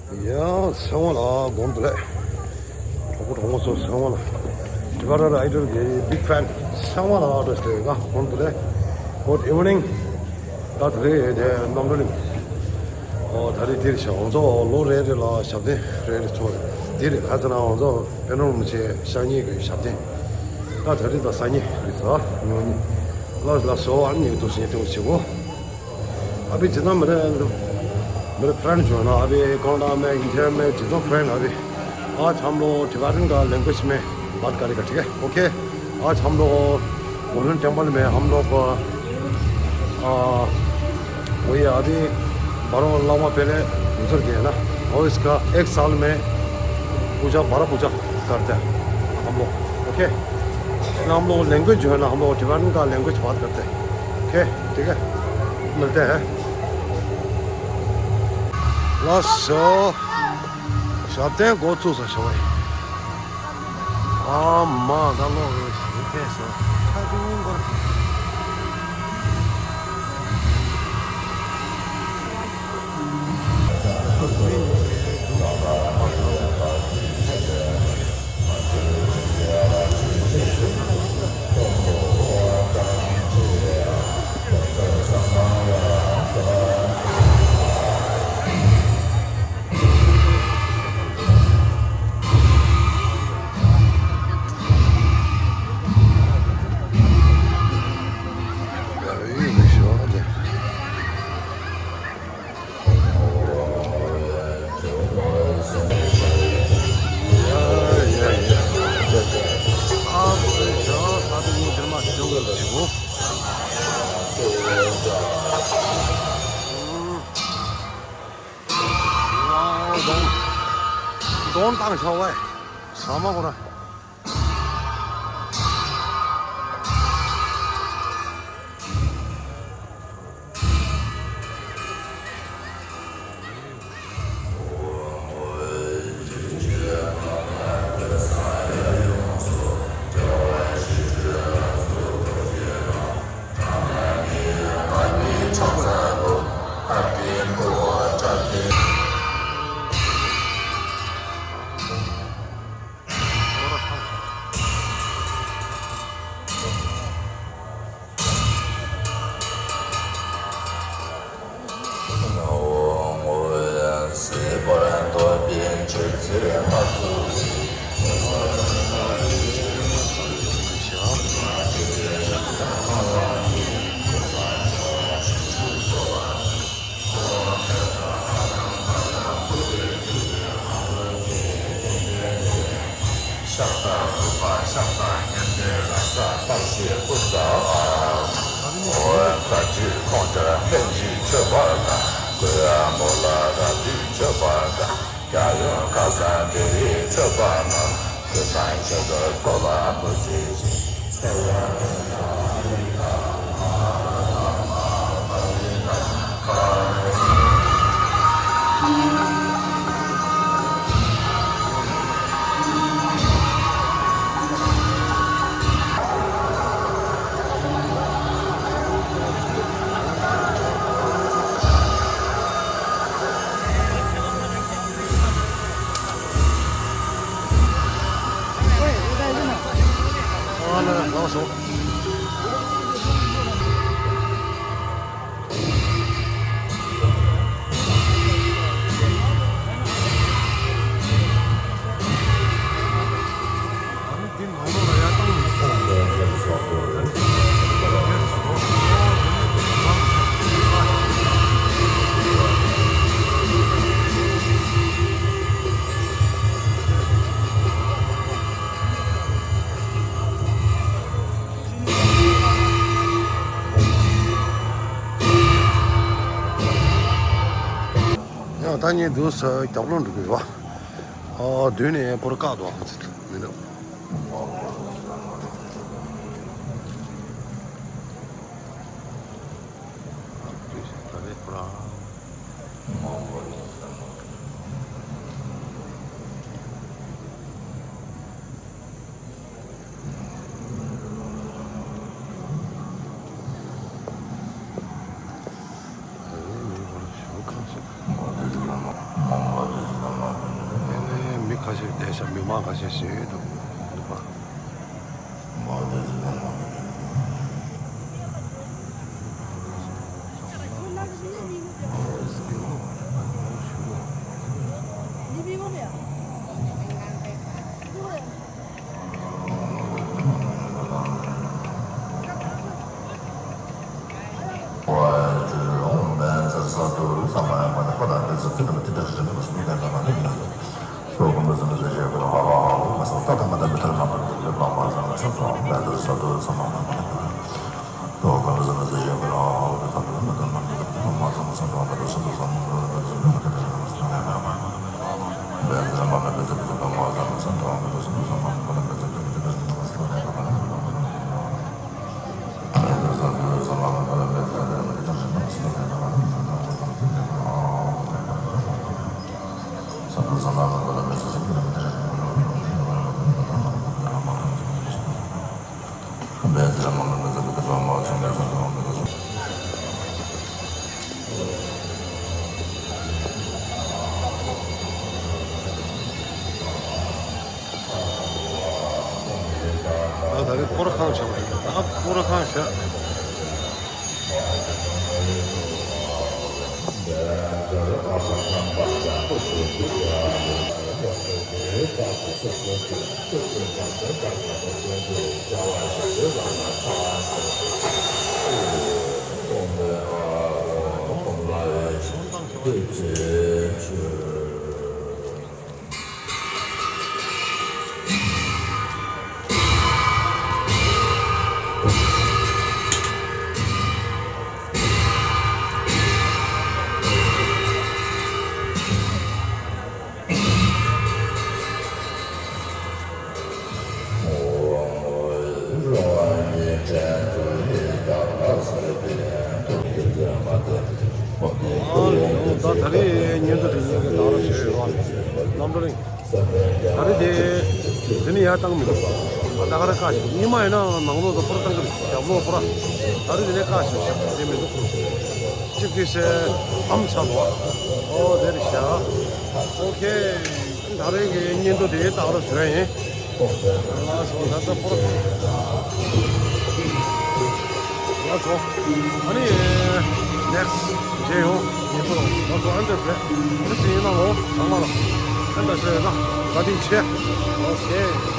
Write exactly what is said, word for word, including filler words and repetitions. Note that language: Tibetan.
ཡ། ཚང་མ་ལ་དགོང་དུ་ལེ། གྲོགས་པོ་གྲོགས་མོ་ཚོ་ཚང་མ་ལ། Tibetan Idol གི་big fan ཚང་མ་ལ་བཀྲ་ཤིས་བདེ་ལེགས། དགོང་དུ་ལེ། Good evening། ད་ད་རེས་དེ་རྣམ་གྲོལ་གླིང་། ཨོ་ད་རེས་འདིར་ཞག་ང་ཚོ་ལོ་རེ་རེ་ལ་ཞབས་བརྟན་རེ་རེ་ཚོགས་རེད། འདིར་ག་ཚོད་ན་ང་ཚོ་པཎ་ཆེན་རིན་པོ་ཆེ་ཞག་གཉིས་ཀྱི་ཞབས་བརྟན། ད་ད་རེས་ད་སང་ཉིན་རེད་ཟེར། ཉིན་གཉིས། ལ་ལ་སོ་ཨ་ནི་དུ་སེ་དུ་ཆེ་བོ། अभी जितना मेरे मेरे फ्रेंड जो है ना, अभी कनाडा में, इंडिया में जितना फ्रेंड अभी, आज हम लोग टिबेटन का लैंग्वेज में बात करेगा, ठीक है? ओके। आज हम लोग गोल्डन टेम्पल में हम लोग, आ, वही अभी बारह लामा पहले गुजर गया है ना, और इसका एक साल में पूजा, बारह पूजा करते हैं हम लोग। ओके। ना हम लोग लैंग्वेज जो है ना, हम लोग टिबेटन का लैंग्वेज बात करते हैं। ओके, ठीक है, मिलते हैं। ལགས་སོ། ཞབས་བརྟན་འགོ་བཙུགས་ས་ཞོགས། ཨ་མ་ད་ལོ་རེ་ཞིག་ཕེབས་སོ། ཁ་ཏུང་གོར། གདོང་བཏང་ཤོག་ཝེ། ཟ་མ་གོ་ར། ཤ་སྟག་རུས་པ་ཤ་སྟག་མཉམ་འབྲེལ་ར་ས་སྟག་ཤའི་སྐུ་ཚ། ཨོ་ས་བཅུད་ཁོང་ཁྲ་སྨན་གྱི་མཆོད་པ་དང་། ཀུ་ཡ་མོ་ལ་ར་བུའི་མཆོད་པ་དང་། རྒྱལ་ཡོངས་ཁ་སང་འདི་རིགས་མཆོད་པ་རྣམས། ཀུན་དང་ཆོས་སུ་འཚོ་བ་མུ་མཐུད་ཅིང་། ཡང་ད་ངས་འདུག་ས་རྒྱབ་ལོགས་འགྲོ་གི་ཡོད་པ། ཨ་མདུན་ནས་པོར་བཀག་འདུག་ཨ་ཙི་མི་འདུག་ས་མི་མང་ཁ་ཤས་ཤིག་འདུག་འདུག་པ། ད་རེས་སྤོ་ར་ཁང་བྱས་པ་རེད། ད་སྤོ་ར་ཁང་བྱས། ད་ད་རེས་བརྙན་ཐུང་དེ་གཉིས་ཀྱི་བདག་ར་བྱས་ཡོད་རེད་བ། རྣམ་གྲོལ་གླིང་། ད་རེས་དེ་དེ་ནི་ཡར་བཏང་མི་འདུག་ད་ག་རེ་བཀག་ཞིག་ཉི་མ་ཡིན་ན་ནང་ལོགས་ལ་སྤོ་ར་བཏང་གི་རེད། རྒྱབ་ལོགས་སྤོ་ར། ད་རེས་དེ་ནས་བཀག་ཞིག་བྱས་དེ་མི་འདུག་གཅིག་དེ་སེ་ཨམ་ཚ་བ། ཨོ་དེ་རེད་ཤག་ཨོ་ཁེ། ད་རེས་ཀྱི་བརྙན་ཐུང་དེ་ད་ག་རེ་བཟོས་ཡིན། ལགས་སོ། ད་ལྟ་སྤོ་ར། ལགས་སོ། ཨ་ནི་ནེག་སི་མཇལ་ཡོང་ཉིན་མོ་རོ། ལགས་སོ། ཨ་འདྲ་ཟེར། ཨ་ཟེར་ཡིན་ན་ལོ་ཚང་མ་ལ་ཨ་འདྲ་ཟེར་ན་བཀའ་དྲིན་ཆེ། ཨོ་ཁེ།